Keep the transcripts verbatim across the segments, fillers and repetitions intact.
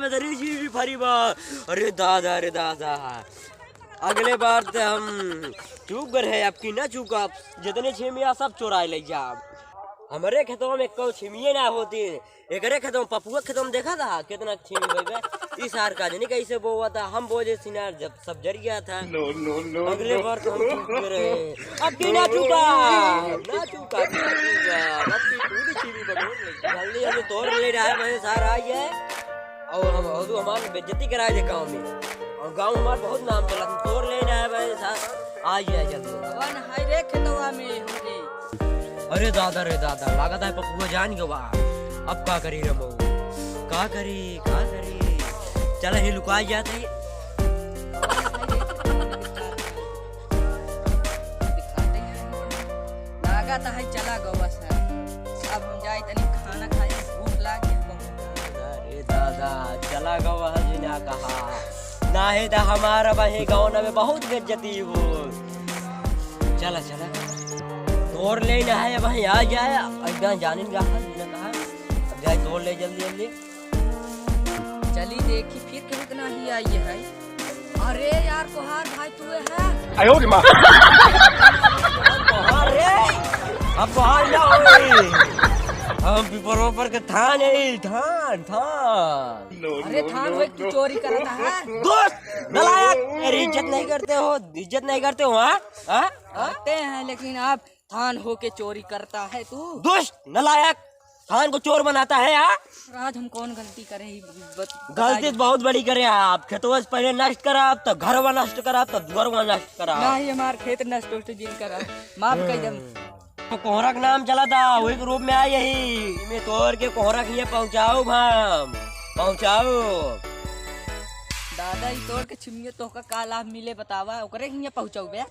अरे जी भी फरी बा। अरे दादा, अरे दादा, अगले बार त हम चूक गए रहे, अब की ना चूकब। जितने छेमिया सब चोराए ले जाब। हमरे खेतवा में एको छेमिये ना होती, एकरे खेतवा में, पपुआ खेतवा में देखा था कितना छेमी भई बे। ई सार का जनी कैसे बोवा था, हम बोझे सिनार जब सब जरिया था। No, no, no, अगले no। बार तो हम चूक गए रहे, अब की ना चूका, ना चूका, ना चूका। अब की पूरी छेमी बटोर ले। जल्दी जल्दी तोड़ ले रहा है, मैं सार आ गया है। और हम, और तू हमारी बेइज्जती कराए दे गाँव में, और गाँव में हमार बहुत नाम चला। तू तोड़ ले रहा है, मैं सार आ गया है जल्दी। वन हाय रे खेतवा में हमरे। अरे दादा रे दादा, लागत है पपुआ जान गवा। अब का करी रे मऊ, का करी, का करी? चल ही लुका जात ही। लागत है चला गवा सर। अब हम जाई तनी खाना खाई, भूख लाग गया बहुत। अरे दादा, चला गवा है जी ना कहा। ना है तो हमारा वही गाँव में बहुत बेइज्जती हो। चला, चला। तोड़ ले ना है, वहीं आ जाए। अब जान, जानिन का है, बिना कहा। अब जाए, तोड़ ले जल्दी, जल्दी। चली देखी, फिर केहू के नाही आई है। अरे यार, कोहार भाई, तू है? आयो रे माँ। कोहार रे, अब कोहार ना होई। हम पिपरो पर के थान है, थान, थान। अरे थान होए, तू चोरी करता है? दोस्त, नालायक, मेरी इज्जत नहीं करते हो, इज्जत नहीं करते हो, हाँ? हाँ? हाँ? करते हैं, लेकिन आप थान होके चोरी करता है तू? दुष्ट, नालायक, थान को चोर बनाता है, हाँ? आज हम कौन गलती करे ही, बत-, गलती बताइए। तो बहुत बड़ी करे आप। खेतवा से पहले नष्ट करा, तब घरवा नष्ट करा, तब दुआरवा नष्ट करा। ना ही हमार खेत नष्ट उष्ट जिन करा, माफ कर दे। तो कोहरा के नाम चला था, वही के रूप में आए यही। इमे तोड़ के कोहरा के यहाँ पहुँचाओ भाम, पहुँचाओ। दादा, ई तोड़ के छिमिये तोहका का लाभ मिले बतावा, ओकरे के यहाँ पहुँचाऊ बे।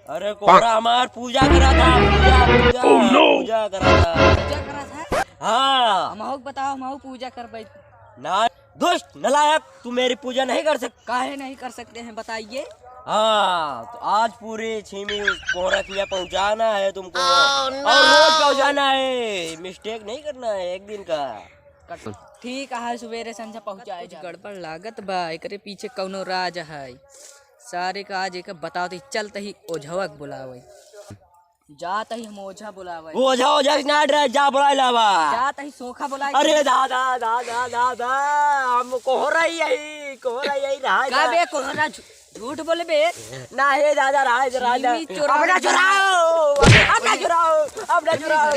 अरे कोहरा हमार पूजा करा था, पूजा, पूजा, Oh, no! पूजा करा था। पूजा करा था? हाँ। हमहू के बताओ, हमहू पूजा करबै। ना, दुष्ट, नालायक, तू मेरी पूजा नहीं कर सकता। काहे नहीं कर सकते हैं, बताइए। हाँ, तो आज पूरे छीमी कोहरा के यहाँ पहुँचाना है तुमको। Oh, no! और रोज पहुँचाना है, mistake नहीं करना है एक दिन का। कट-, ठीक है, सुबेरे संझा पहुँचाए कुछ जा। गड़बड़ लागत बा, एकरे पीछे कौनो राज है। सारे का आज एक बताओ तो चलत ही ओझवा के बुलावे। जात ही हम ओझा बुलावे। ओझा, ओझा से ना डरे, जा बुलाए लावा। जात ही सोखा बुलाए। अरे दादा, दादा, दादा, हम कोहरा ही यही, कोहरा यही रहा का जा। बे कोहरा झू-, झूठ बोले बे। ना हे दादा, रहा जा, रहा जा। छीमी चोरा अपना के चुराओ, अपना चुराओ, अपना चुराओ।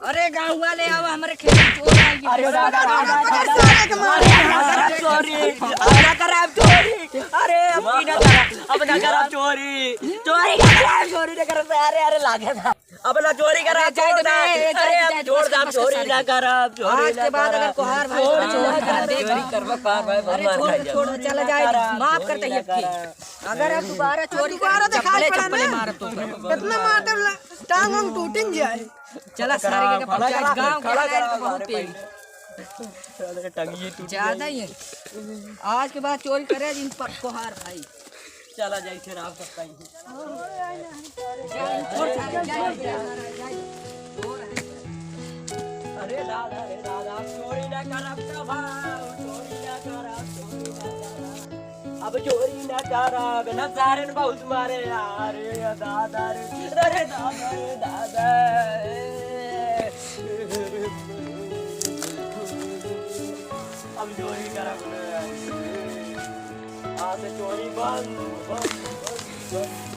अरे गाँव वाले आओ, हमारे खेत में चोर आ गए। अरे दादा, दादा, दादा, दादा। अरे दादा, चोरी, अपना करा चोरी। अरे, अब की ना करा, अब ना करा चोरी। चोरी ना करा, चोरी ना करा, अरे, अरे, लागे था। अब ना चोरी करा, अरे, जाए दो ना, ए, जाए अरे, दो, अब जाए दो, छोड़ दे, बस कर, बस कर, चोरी ना करा, चोरी आज ना के बाद करा। अगर कोहार भाई चोरी ना करा, चोरी करबा, कोहार भाई, अरे, छोड़ दो, छोड़ दो, चला जाए, माफ करते ही अब की। अगर अब दोबारा चोरी दोबारा करें, दिखाई चप्पले, पड़ा चप्पले ना। मारब तो। कितना मारते टांग हम टूटिन जाए। चला सारे के पहुंचा, गांव के खड़ा है तो बहुत तेज। अरे टंगिए टूट ज्यादा गई। ही है। आज के बाद चोरी करे जिन पर कोहार भाई। चला जाई फिर आप सब कहीं। जा, छोड़ सारे, जा, जा, जा, जा। अरे दादा, अरे दादा, चोरी ना करब तब हम, चोरी ना करब, चोरी ना करब। अब चोरी ना करब, ना सारन बहुत मारे यार, रे दादा रे, अरे दादा रे दादा। अब चोरी करब ना। आज से चोरी बंद, बंद, बंद, बंद।